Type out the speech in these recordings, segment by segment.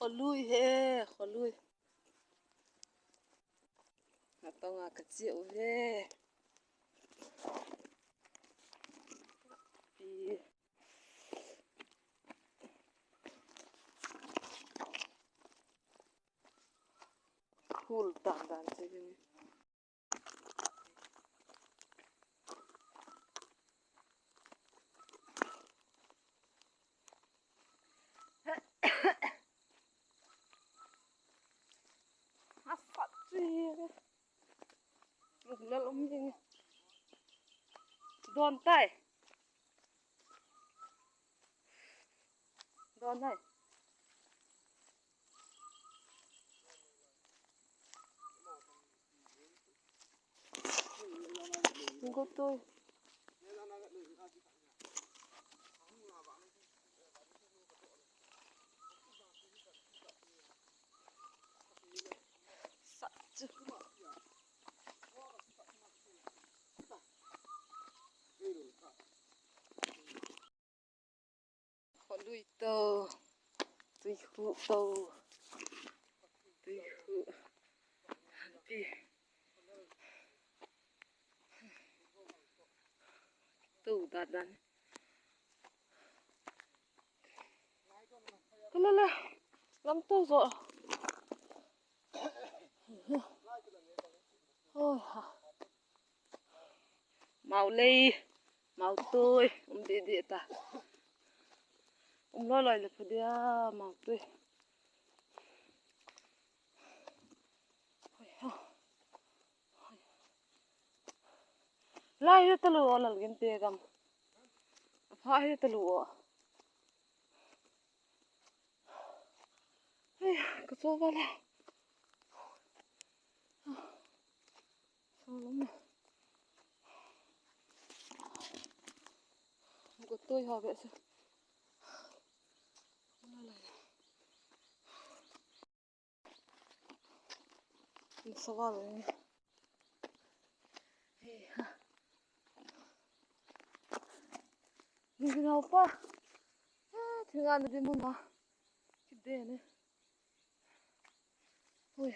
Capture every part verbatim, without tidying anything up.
Kholui he, kholui. Natong a kache uve. Pi. Khul dan dan che ni. Asat chu hi. Lal um jing. Don tai. Don hai. Gotoi. Sa chu. Kholui to, tuikhuh to, tuikhuh. Pi. To dan dan. Kalala, lam to jo. Oi ha. Mau lei, mau tui, um deh deh ta. Um loi loi le pha dia, mau tui. Oi ha. Lai hi talu o Lalginte gam. Apha hi talu o. Ai, ka cho va le. Salom. Gotoi ha ve se. Nasa vale. Hey, ha. Ni na pa. Ah, thinga na di mun ha. Kide ne. Ui.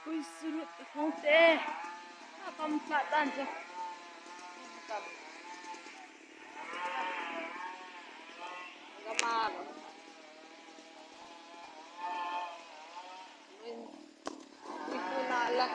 Ui, surut khong te. A pam cha tan cha. Pam. Gama lo. Ui, ui, ui, la, la.